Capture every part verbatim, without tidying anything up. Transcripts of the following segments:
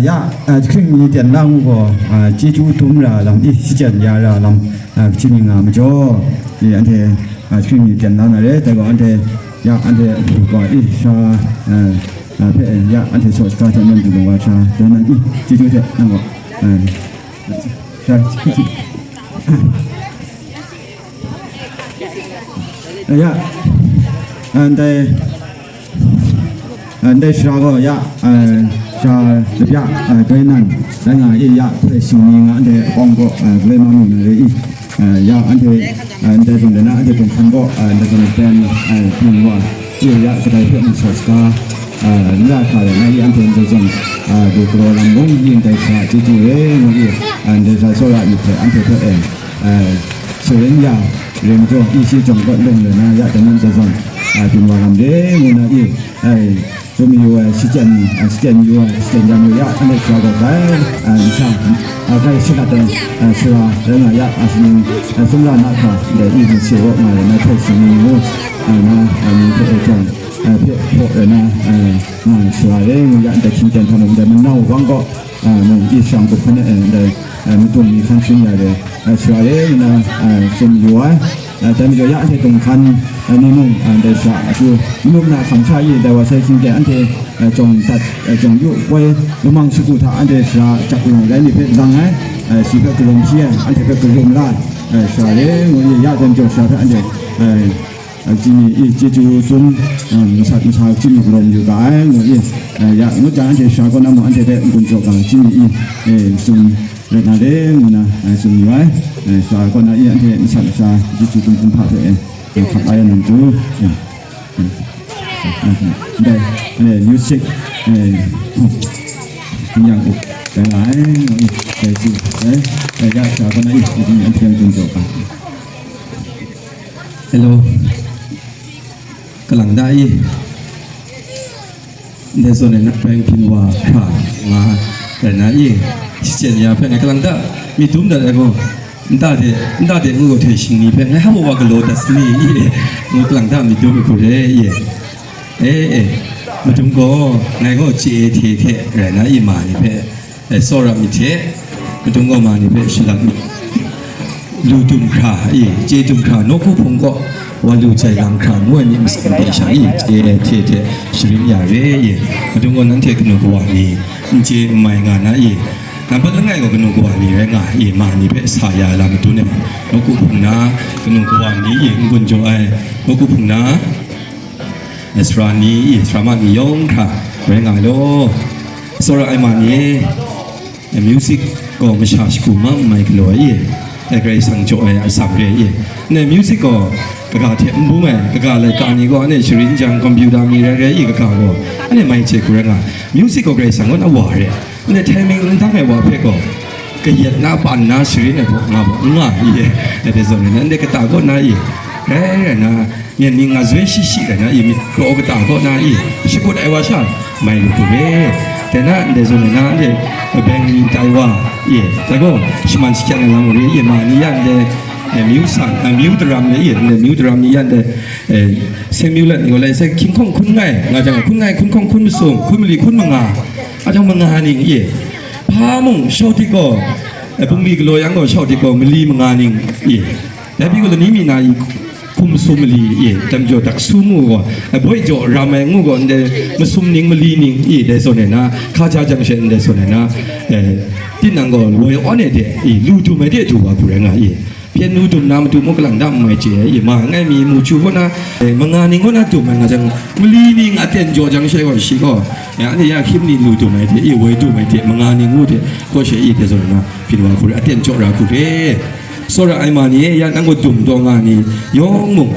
Ya, a, jahkring mi ten la ngu gaw, a, chyeju dum ra lam, i, shachyen ya ra lam, a, kaji mying nga majaw, i, anhte, a, jahkring mi ten la na re, dai gaw anhte, ya, anhte, gaw, i, sha, a, a, hpe, ya, anhte saw shaga hte nan du lung wa sha, dai nan, i, chyeju hte, nang gaw, a, sha, ya, a, ndai, Ndai sara gaw ya, sara lapya, doi nan, dai nga e ya, hpe shing ni nga ndai awng gaw, galoi ma mu na re i, ya, anhte, ndai zawn de na, anhte gun hkan gaw, ndai zawn pen, pyin wa, e ya, kadai hpe mu sa saga, n ra hkra de na i, anhte ndai zawn, du galaw lam mung i, ndai sara chyeju re ngu i, ndai sara tsawra myit hte anhte hpe, Saren ya, ring jaw, i shi jawng kawt lung le na ya, dai nan zawn zawn, a, byin wa lam re, ngu na i, ai, tsun mayu ai, shachyen, a, shachyen yu ai, shachyen yang ya, a, let sara gaw dai, a, nsa, a, dai shalat ai, a, sara, rai nga ya, a, shaning, a, sumla na hta, dai i, nse wa nga le na, htai shaning ngu, a, na, a, ni hpe, e, jawng, a, hpe, hpaw, rai na, a, nga ai sara re, ngu ya, dai hkying ten hta mung, dai manau wang gaw, a, mung, i shang gup hkan e, dai, a, madung ni hkan shing ya re, a, sara re nna, a, tsun yu ai. A, dai majaw ya anhte dung hkan, a, ni mung, a, dai sara akyu, manu na hkam sha i, dai wa sai hkying de anhte, a, jawng dat, a, jawng yu poi, lumang shagu hta anhte sara jak lung rai ni hpe lang ai, a, shi hpe kalum hpyi ai, anhte hpe kalum la ai, a, sara re ngu i, ya dai majaw sara hpe anhte, a, a, chyeju, i, chyeju dum, a, masat masa chyeju lawm yu ga ai, ngu i, a, ya, ngut jang anhte sara kaw na mung anhte hpe n-gun jaw ga, chyeju, i, e, tsun rai na re, ngu na, a, tsun yu ai, a, sara kaw na i, anhte masat masa chyeju dum hkum hpa hpe, e, e, hkap ai nan tu, e, e, ndai, e, music, e, tingnyang up, rai nga ai, ngu i, e, tsun, e, e, ya, sara kaw na i, anhte n-gun jaw ga. Hello. Kalang da i? Ndai zawn e na peng hpyin wa hkra nga rai na i? Shachyen ya hpe ngai kalang da myit dum dat ai gaw, nta de, nta de ngu gaw hte shing ni hpe ngai hpa wa galaw dat sani i? Ngu kalang da myit dum ai hku re i? E, e, madung gaw ngai gaw chye hte hte rai na i ma ni hpe, e, tsawra myit hte, madung gaw ma ni hpe shalak myit. Lu dum hkra i, chye dum hkra, nawku hpung kaw, wa lu jai lang hkra, ngu ai myit masin dai sha i, chye hte hte sharin ya re i, madung gaw nanhte kanu kawa ni, n chye n mai nga na i, nampat langai gaw kanu kawa ni rai nga i, ma ni hpe sa ya ai lam madun e, nawku hpung na, kanu kawa ni i, n-gun jaw ai, nawku hpung na, Sara ni, sara ma ni yawng hkra rai nga ai law. Tsawra ai ma ni, music gaw masha shagu ma n mai galaw ai, Karai Kasang jaw ai atsam re ai. Nde music gaw kaga hte n bung ai, kaga laika ni gaw anhte sharin jang computer mi rai rai i, kaga gaw anhte mai chye hku rai nga ai. Music gaw Karai Kasang kaw na wa re ai. Nde timing n dang ai wa hpe gaw, kayat na, pan na, sharin ai hpaw nga hpaw n nga i, nde zawn rai na, nde kata kaw na i, rai rai na, myen ni nga zoi shi shi rai na i, myit kraw kata kaw na i, shakut ai wa sha, mai lu hku re. Dai na, ndai zawn rai na, nde beng ni tai wa i, dai gaw, shaman shakyan ai lam re i, ma ni yan de, e, myu san, a, myu daram re i, nde myu daram ni yan de, e, Samuel ni gaw lai sai, hkying hkawng hkun ngai, nga jang, hkun ngai, hkun hkawng, hkun masum, hkun mali, hkun manga, a jang manga ning i, Hpa mung shau dik gaw, e, bungli galaw yang gaw shau dik gaw, mali manga ning i, dai pyi gaw lani mi na i, hkum sum mali i, dam jaw dak su mu gaw, e, boi jaw ram ai ngu gaw, ndai masum ning mali ning i, dai zawn ai na, hka ja jang she ndai zawn ai na, e, tinang gaw loi awn ai de i, lu dum ai de du wa hku rai nga i, Hpyen nu dum na matu muk kalang da n mai chye ai, i ma ngai mi mu chu kaw na, e, manga ning kaw na dum ai nga jang, mali ning a ten jaw jang she gaw shi gaw, e, anhte ya hkying ni lu dum ai hte, i woi dum ai hte, manga ning ngu hte, kaw she i hte zawn na, hpyin wa hku re, a ten jaw ra hku re. Tsawra ai ma ni, ya nang gaw dum taw nga ni, yawng mung,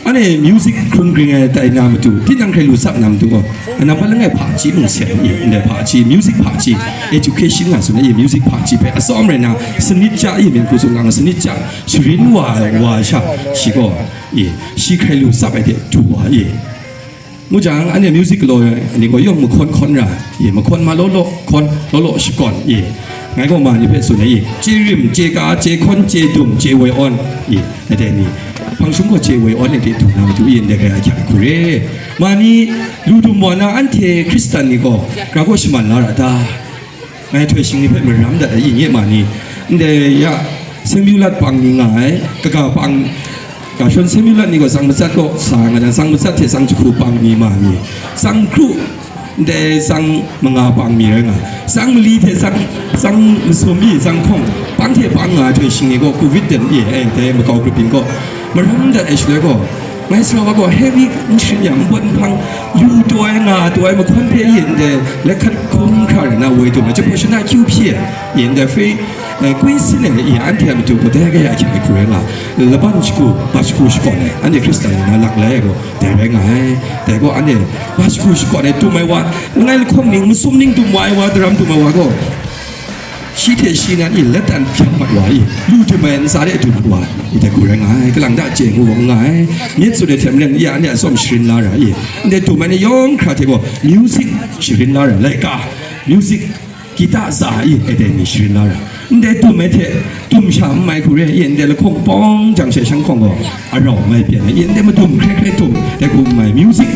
anhte music hkrung gring ai tai na matu, tinang hkrai lu tsap na matu gaw, nampat langai hpaji mung seng i, ndai hpaji, music hpaji, education nga tsun ai i, music hpaji hpe atsawm rai na, sanit ja i, myen hku tsun nga, sanit ja, sharin wa ai wa sha, shi gaw, i, shi hkrai lu tsap ai hte du wa i. Ngu jang, anhte music galaw ai ni gaw yawng mahkawn hkawn ra, i, mahkawn ma law law hkawn, law law shakawn, i, ngai gaw ma ni hpe tsun ai i, chye rim, chye ka, chye hkawn, chye dum, chye woi awn, i, aten ni, hpang shum gaw chye woi awn ai hte du na matu i, ndai rai a hkyak hku re. Ma ni, lu dum wa na anhte Hkristan ni gaw, gra gaw shaman la ra ta? Ai htoi shingni hpe maram dat ai, i nye ma ni, ndai ya, Seng Myu Lat pang ni nga ai, kaga pang, ga shawn Seng Myu Lat ni gaw tsang matsat kaw sa nga jang, tsang matsat hte tsang jahku pang ni ma ni, tsang kru, ndai tsang manga pang mi rai nga, tsang mali hte tsang, tsang masum mi, tsang hkawng, pang hte pang nga ai htoi shingni gaw covid dan i, eh, dai makau grup yin gaw, maram dat ai shaloi gaw, ngai sa wa gaw, heavy n shing yang, n pawt n hpang, yu taw ai, nga taw ai, mahkawn hpe yin de, let hkat hkung hkra rai na woi taw ai, jahpawt shana kyu hpyi ai, yin de, hpe, eh, kwi sin ai, i, anhte a matu gaw, dai kaya hkyang ai hku rai nga, laban shagu, ba shagu shakawn ai, anhte Hkristan ni na lak lai ai gaw, dai rai nga ai, dai gaw, anhte ba shagu shakawn ai, dum ai wa, langai lahkawng ning, masum ning dum wa ai wa, daram dum ai wa gaw, shi hte shi nan i, let dan hpyang mat wa i, lu dum ai ntsa de dum mat wa i, dai hku rai nga ai, kalang da chye ngu wang nga ai, myit tsun ai hte maren, ya, anhte a tsawm sharin la ra i, ndai dum ai ni yawng hkra hte gaw, music sharin la ra, laika, music, gita tsa i, e dai ni sharin la ra, ndai dum ai hte, dum sha n mai hku re i, ndai lahkawng pawng jang she shang hkawng gaw, arau mai pyan ai i, ndai madum hkrai hkrai dum, dai hku n mai, music,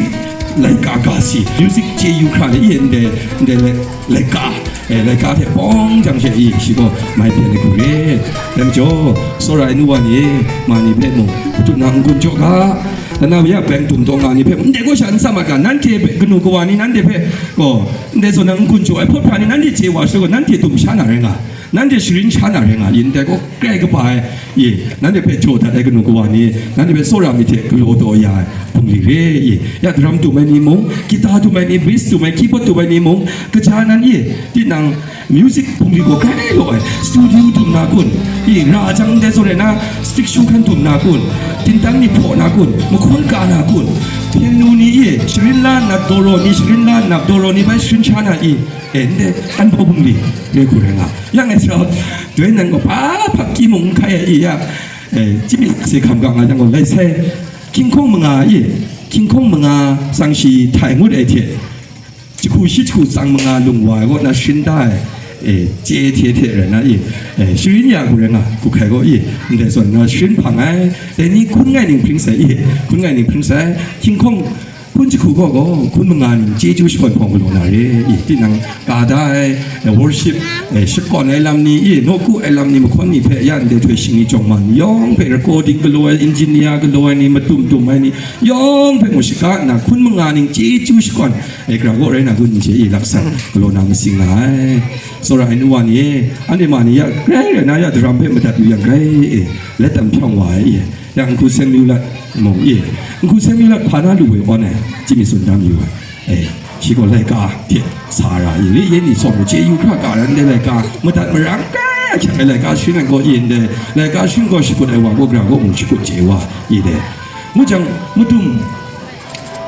laika ga si, music chye yu hkra le i, ndai, ndai le, laika, eh, laika hte pawng jang she i, shi gaw mai pyan ai hku re. Dai majaw, tsawra ai nu wa ni, ma ni hpe mung, patut na n-gun jaw ga, lana ya beng dum taw nga ni hpe, ndai gaw sha n tsam mat ga, nanhte hpe, kanu kawa ni nanhte hpe, gaw, ndai zawn na n-gun jaw ai hpawt hpra ni nanhte chye wa shaloi gaw, nanhte dum sha na rai nga, nanhte sharin sha na rai nga, i, ndai gaw, grai kaba ai, i, nanhte hpe jaw dat ai kanu kawa ni, nanhte hpe tsawra myit hte galaw taw ya ai bungli re, i, ya daram dum ai ni mung, gita dum ai ni, bass dum ai, keyboard dum ai ni mung, kaja nan, i, tinang, music bungli gaw grai law ai, studio dum na kun, i, ra jang ndai zawn rai na, stick shoe hkan dum na kun, tintan ni hpaw na kun, mahkawn ka na kun, piano ni, i, sharin la nna dawraw ni, sharin la nna dawraw ni bai sharin sha na, i, e, ndai, anhpaw bungli, re hku rai nga. Yang e sa, doi nan gaw, hpa hpap ki mung n hkai ai, i, ya, e, chyinghkit se hkam ga nga yang gaw, lai sai, hkying hkawng manga, i, hkying hkawng manga tsang shi htai ngut ai hte, jahku shi jahku tsang manga lung wa ai kaw na sharin da ai, e, chye hte hte rai na, i, e, sharin ya hku rai nga, hku hkai gaw, i, ndai zawn na sharin hpang ai, dai ni hkun ngai ning hpring sai, i, hkun ngai ning hpring sai, hkying hkawng, hkun jahku gaw gaw, hkun manga ning chyeju shakawn hpawng galaw na re, i, tinang ka da ai, e, worship, e, shakawn ai lam ni, i, nawku ai lam ni, mahkawn ni hpe, ya ndai htoi shingni jawng ma ni yawng hpe, recording galaw ai, engineer galaw ai ni, madum dum ai ni, yawng hpe mung shaga nna, hkun manga ning chyeju shakawn, e, gara gaw rai na kun n chye, i, laksan galaw na masing nga ai. Tsawra ai nu wa ni, anhte ma ni ya, grai rai na ya daram hpe madat yu yang grai, e, let dan hpyawng wa ai, i, yang Nhku Seng Myu Lat mung, i, Nhku Seng Myu Lat hpa na lu ai awn ai, chyi mi tsun dam yu ai, e, shi gaw laika hte sa ra, i, le yen ni tsawm chye yu hkra ga ran de laika, madat marang grai ahkyak ai laika sharin ai gaw, i, ndai, laika sharin gaw shakut ai wa gaw, gara gaw mung shakut chye wa, i, de, ngu jang, madum,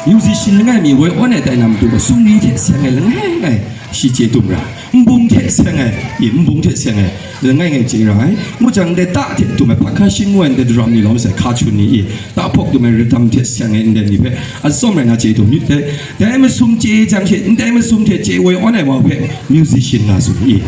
musician langai mi woi awn ai tai na matu gaw, sumri hte seng ai langai ngai shi chye dum ra, nbung hte seng ai, i, nbung hte seng ai langai ngai chye ra ai. Ngu jang, ndai ta hte dum ai percussion ngu ai ndai daram ni lawm sai, hka chun ni, i, ta hpawk dum ai rhythm hte seng ai ndai ni hpe atsawm rai na chye dum myit dai. Dai masum chye jang she, ndai masum hte chye woi awn ai wa hpe musician nga tsun, i,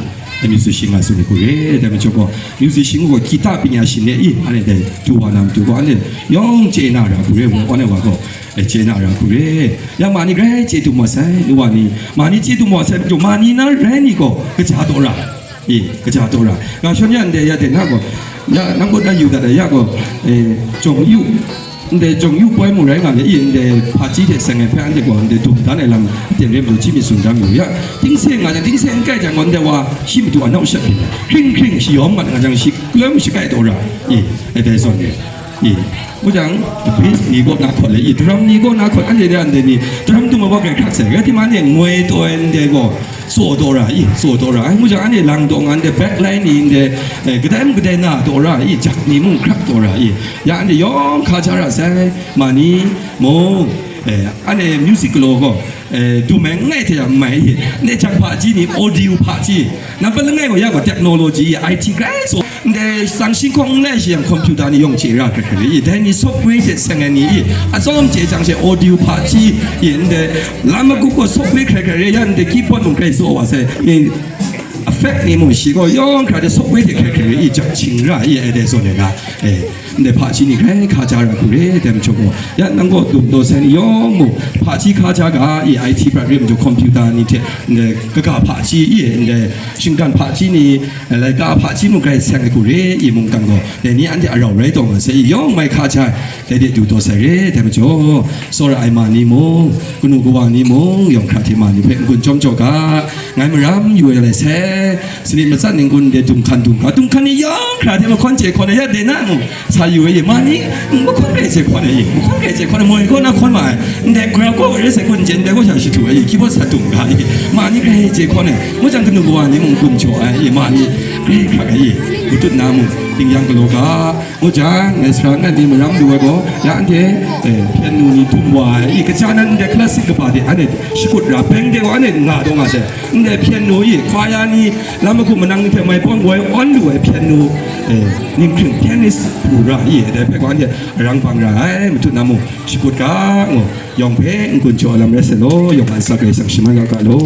dai musician nga tsun ai hku re. Dai majaw gaw, musician gaw gita panya shin e, i, anhte dai du wa na matu gaw, anhte yawng chye na ra hku re, woi awn ai wa gaw, e, chye na ra hku re. Ya ma ni grai chye dum wa sai, nu wa ni, ma ni chye dum wa sai, majaw ma ni na rai ni gaw, kaja taw ra, i, kaja taw ra. Ga shawn ya ndai ya de na gaw, ya nang gaw dan yu dat ai ya gaw, e, jawng yu, ndai jawng yu poi mung rai nga le, i, ndai hpaji hte seng ai hpe anhte gaw, ndai dum dan ai lam aten re majaw, chyi mi tsun dam yu ya. Tingse nga jang, tingse n kai jang gaw, ndai wa shi matu anau shat hpring hpring shi yawm mat nga jang, shi kaloi mung shakai taw ra, i, e, dai zawn e. I, ngu jang, bass ni gaw na hkawt le, i, drum ni gaw na hkawt, anhte ni, anhte ni, drum dum ai wa grai hkrak sai, rai timung anhte ngoi taw ai ndai gaw, tsaw taw ra, i, tsaw taw ra, ngu jang, anhte lang taw nga ndai, backline ni ndai, eh, kadai mung kadai na taw ra, i, jak ni mung hkrak taw ra, i, ya anhte yawng hka ja ra sai, ma ni, mung, eh, anhte music galaw gaw, eh, dum ai ngai hte ya n mai, i, anhte jak hpaji ni, audio hpaji, nampat langai gaw ya gaw technology, i, I T grai tsaw, Ndai sang shi hkawng n lai shi yang, computer ni yawng chye ra hkrai hkrai i, dai ni software hte seng ai ni i, atsawm chye jang she audio hpaji i, ndai lam magup gaw software hkrai hkrai re ya, ndai keyboard mung hkrai tsaw wa sai i, Effect ni mung shi gaw yawng hkra de sawk woi de hkrai hkrai i jak ching ra i ai de zawn ai ga, eh, ndai hpaji ni grai hka ja ra hku re, dai majaw gaw, ya nang gaw dum daw sai ni yawng mung, hpaji hka ja ga i, I T prat re majaw, computer ni hte, ndai kaga hpaji i, ndai shinggan hpaji ni, laika hpaji mung grai seng ai hku re i, mungkan gaw, dai ni anhte arau rai taw nga sai i, yawng mai hka ja ai, dai de du taw sai re, dai majaw, tsawra ai ma ni mung, kanu kawa ni mung, yawng hkra hte ma ni hpe n-gun chyawm jaw ga, ngai maram yu ai lai sai, sanit matsat ning-gun de dung hkan dung ga, dung hkan ni yawng hkra hte mahkawn chye hkawn ai, ya de na mung, sa yu ai, ma ni, mahkawn rai chye hkawn ai, mahkawn rai chye hkawn ai, moi kaw na hkawn ma ai, ndai grau kaw rai sai hkawn jen, dai kaw sha shatu ai, keyboard sa dung ga ai, ma ni rai chye hkawn ai, ngu jang kanu kawa ni mung gun jaw ai, ma ni rai hkrak ai, matut na mung, ding yang galaw ga, ngu jang, ngai sara ngan ni maram lu ai gaw, ya anhte, eh, piano ni htum wa ai, i, kaja nan ndai classic kaba de, anhte shakut ra, beng de gaw, anhte nga daw nga sai, ndai piano i, kwaya ni, lam magu manang ni hte mai pawng woi awn lu ai piano, eh, ninghkring pianist hpu ra i, dai hpe gaw, anhte arang bang ra ai, matut na mung, shakut ga, ngu, yawng hpe n-gun jaw lam rai sai law, yawng a ntsa Karai Kasang shaman ya ga law.